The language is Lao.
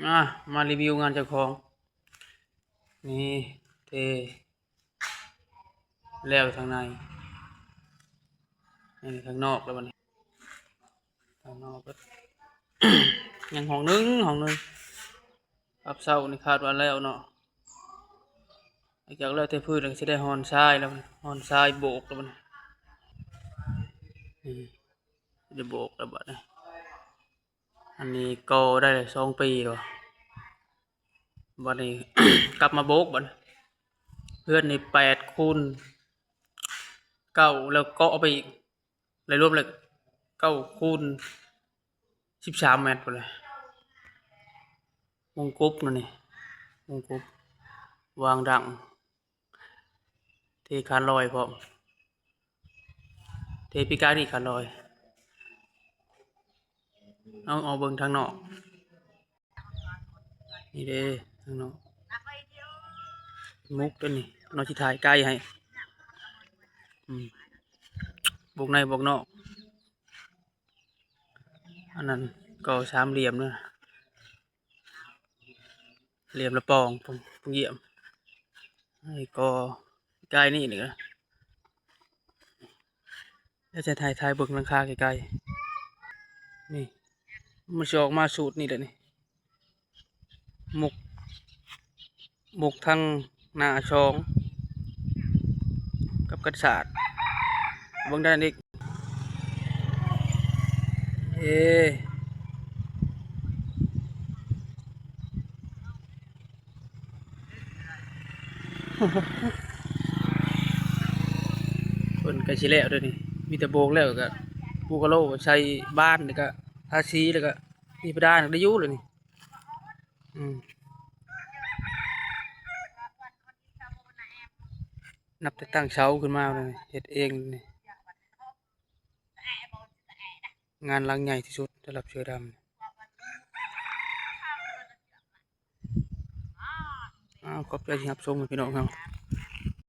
ມາ ມາຣີວິວງານເຈົ້າຂອງ. ນີ້ເທແລ້ວທາງໃນ ນີ້ທາງນອກແລ້ວບັດນີ້ ທາງນອກເບິດ ຍັງຫ້ອງໜຶ່ງ ຫ້ອງໜຶ່ງ. ປັບເຊົານີ້ຄາດວ່າແລ້ວເນາະ ຫຼັງຈາກແລ້ວເທພື້ນ ກໍຊິໄດ້ຮ່ອນຊາຍແລ້ວ ຮ່ອນຊາຍໂບກແລ້ວບັດນີ້ ນີ້ ຊິໄດ້ໂບກແລ້ວບັດນີ້. ອັນນີ້ກໍໄດ້ສອງປີແລ້ວ ບັດນີ້ ກັບມາໂບກບັດນີ້. ເຮືອນນີ້ແປດຄູນເກົ້າ ແລ້ວເກາະໄປອີກ ລວມແລ້ວເກົ້າຄູນສິບສາມແມັດພຸ້ນແຫຼະ. ວົງກົບນັ້ນນີ້ ວົງກົບ ວາງດັງ ເທຄານລອຍພ້ອມ ເທປີກາຍນີ້ຄານລອຍ. ເອົາ ເອົາເບິ່ງທາງນອກ ນີ້ເດ້ ທາງນອກ ມຸກຕົວນີ້ ນ້ອງຊິຖ່າຍໃກ້ໃຫ້ ອືມ ບົກໃນບົກນອກ. ອັນນັ້ນກໍສາມຫຼ່ຽມເນາະ ຫຼ່ຽມລະປອງ ປອງ ປອງຢ້ຽມ. ໃຫ້ກໍໃກ້ນີ້ນີ້ ດຽວຈະຖ່າຍ ຖ່າຍເບິ່ງຫຼັງຄາໃກ້ໆ ນີ້ ມັນຊິອອກມາສູດນີ້ແຫຼະນີ້ ມຸກ ມຸກທາງໜ້າສອງ ກັບກັນສາດ ເບິ່ງດ້ານອີກ ເອ ເພິ່ນໃກ້ຊິແລ້ວເດ້ນີ້ ມີແຕ່ໂບກແລ້ວກໍປູກກະໂລໃສ່ບານ ແລ້ວກໍທາສີ ແລ້ວກໍຕີປະດານ ໄດ້ຢູ່ແລ້ວນີ້ ອືມ ນັບແຕ່ຕັ້ງເສົາຂຶ້ນມາເລີຍ ເຮັດເອງນີ້ ງານຫຼັງໃຫຍ່ທີ່ສຸດສຳລັບເສືອດຳ. ອ້າວ ຂອບໃຈທີ່ຮັບຊົມ ພີ່ນ້ອງເຮົາ.